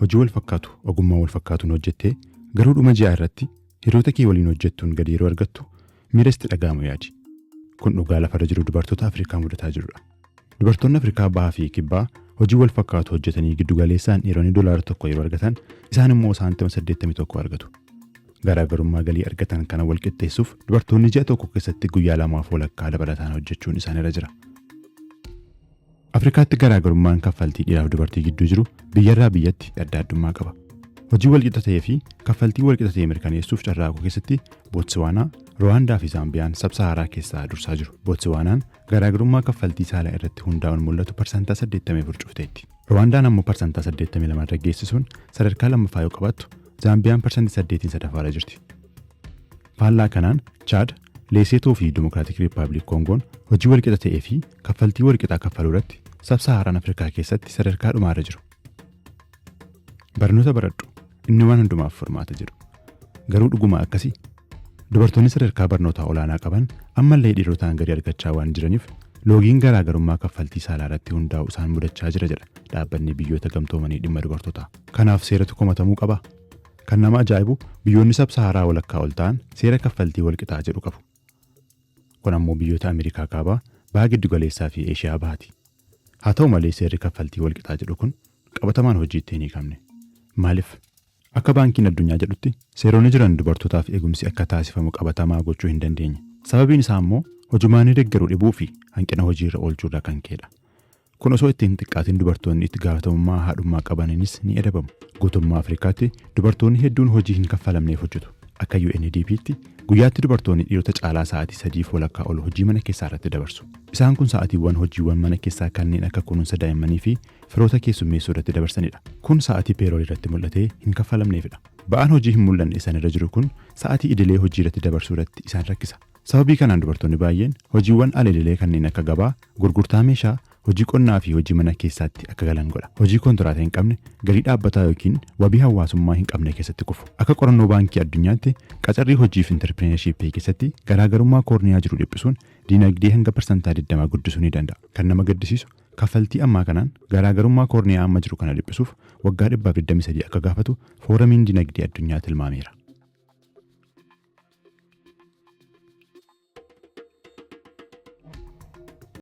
Hojii wal fakkaatu ogummaa wal fakkaatuun hojjettee garuu dhuma ji'aa irratti hiriyoota kee waliin hojjettuun gadi yeroo argattu miira sitti dhaga'amu yaadi. Kun dhugaa lafarra jiru dubartoota Afrikaa mudataa jirudha. Dubartoonni Afrikaa bahaa fi kibbaa hojii wal fakkaatu hojjetanii giddu galeessaan dhiironni $1 yeroo argatan isaan immoo saantima 81 argatu. Garaagarummaa galii argatan kana wal qixxeessuuf dubartoonni ji'a tokko keessatti guyyaa lamaaf walakkaa dabalataan hojjechuun isaanirra jira. Afrikaatti garaagarummaan kaffaltii dhiiraaf dubartii gidduu jiru biyyarraa biyyatti adda addummaa qaba. Hojii walqixa ta'ee fi kaffaltii walqixa ta'e mirkaneessuuf carraaquu keessatti Bootsiwaanaa, Ruwaandaa fi Zaambiyaan sab-Saharaa keessaa dursaa jiru. Bootsiwaanaan garaagarummaa kaffaltii saalaa irratti hundaa'uun mul'atu parsantaa 84 cufteetti. Ruwaandaan ammoo parsantaa 82 irra geessisuun sadarkaa lammaffaa yoo qabattu, Zaambiyaan parsantii 8n sadaffaarra jirti. Faallaa kanaan Chaad, Leeseetoo fi Dimokiraatik Riippaabilik Koongoon hojii walqixa ta'ee fi kaffaltii walqixaa kaffaluu irratti sab-Sahaaraan Afrikaa keessatti sadarkaa dhumaarra jiru. Barnoota baradhu, inni waan hundumaaf furmaata jedhu. Garuu dhuguma akkasii? Dubartoonni sadarkaa barnootaa olaanaa qaban ammallee dhiirotaan gadi argachaa waan jiraniif loogiin garaagarummaa kaffaltii saalaa irratti hundaa'u isaan mudachaa jira jedha dhaabbanni biyyoota gamtoomanii dhimma dubartootaa. Kanaaf seeratu komatamuu qabaa? Kan nama ajaa'ibu biyyoonni sab-Saharaa walakkaa ol ta'an seera kaffaltii walqixaa jedhu qabu. Kun ammoo biyyoota Ameerikaa Kaabaa, Baha Giddugaleessaa fi Eeshiyaa Bahaati. Haa ta'u malee seerri kaffaltii walqixaa jedhu kun qabatamaan hojiitti hin hiikamne. Maaliif? Akka Baankiin Addunyaa jedhutti seeronni jiran dubartootaaf eegumsi akka taasifamu qabatamaa gochuu hin dandeenye. Sababiin isaa ammoo hojimaanni deggeru dhibuu fi hanqina hojiirra oolchuurraa kan ka'edha. Kun osoo itti hin xiqqaatin dubartoonni itti gaafatamummaa haadhummaa qabaniinis ni adabamu. Guutummaa Afrikaatti dubartoonni hedduun hojii hin kaffalamneef hojjetu. Akka UNDP'tti guyyaatti dubartoonni dhiirota caalaa sa'aatii sadiif walakkaa ol hojii mana keessaa irratti dabarsu. Isaan kun sa'aatiiwwan hojiiwwan mana keessaa kanneen akka kunuunsa daa'immanii fi firoota keessummeessuu irratti dabarsanidha. Kun sa'aatii payroll irratti mul'atee hin kaffalamneefidha. Ba'aan hojii hin mul'anne isaan irra jiru kun sa'aatii idilee hojii irratti dabarsuu irratti isaan rakkisa. Sababii kanaan dubartoonni baay'een hojiiwwan al-idilee kanneen akka gabaa, gurgurtaa meeshaa, hojii qonnaa fi hojii mana keessaatti akka galan godha. Hojii kontiraata hin qabne, galii dhaabbataa yookiin wabii hawaasummaa hin qabne keessatti kufu. Akka qorannoo Baankii Addunyaatti qacarrii hojiif intarpireenershiippii keessatti garaagarummaa koorniyaa jiru dhiphisuun diinagdee hanga parsantaa 20 guddisuu ni danda'a. Kan nama gaddisiisu kaffaltii ammaa kanaan garaagarummaa koorniyaa amma jiru kana dhiphisuuf waggaa 123 akka gaafatu Fooramiin Dinagdee Addunyaa tilmaameera.